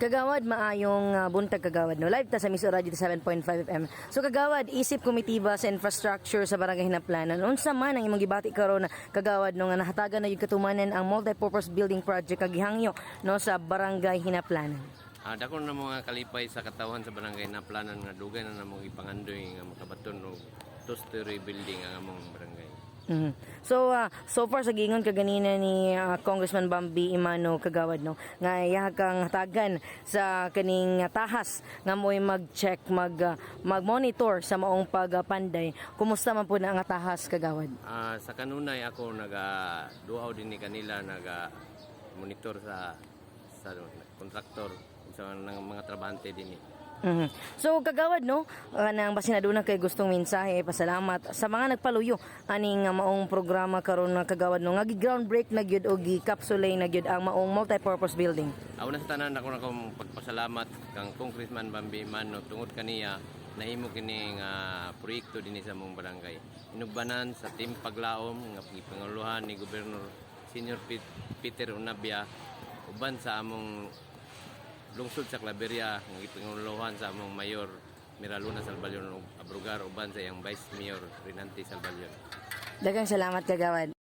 Kagawad, maayong buntag, kagawad, no. Live ta sa Miso Radio 7.5 FM. So kagawad, isip komitiba sa infrastructure sa Barangay Hinaplanan, unsa man ang imong gibati karon, kagawad, no, nga nahatagan na yung katumanan ang multi-purpose building project kag gihangyo, no, sa Barangay Hinaplanan? Dako na mga kalipay sa katawhan sa Barangay Hinaplanan nga dugay na namong ipangandoy nga makabaton og two-story building ang among barangay. So, so far sa giingon kaganina ni Congressman Bambi Emano, kagawad, no, nga iya kang hatagan sa kaning tahas nga mo'y mag-check, mag-monitor sa maong pagpanday. Kumusta man po na ang tahas, kagawad? Sa kanunay ako naga duaw din ni kanila, naga monitor sa kontraktor, sa ng mga trabahante dinhi. So kagawad, no, kanang basin aduna kay gustong mensahe, pasalamat sa mga nagpaluyo aning maong programa karon na, kagawad, no, nga gi-ground break na gyud og gi-capsule na gyud ang maong multi-purpose building. Una sa tanan, ako na akong pagpasalamat kang Congressman Bambi Emano tungod kaniya nahimo kini nga proyekto dinhi sa among barangay. Inubanan sa Team Paglaom nga gipanguluhan ni Gobernador Senior Peter Unabia, uban sa among lungsod sa Claveria nga gipanguluhan sa among Mayor Miraluna Salvacion ug Abrugar, uban sa iyang Vice Mayor Renante Salvacion. Daghang salamat, kagawad.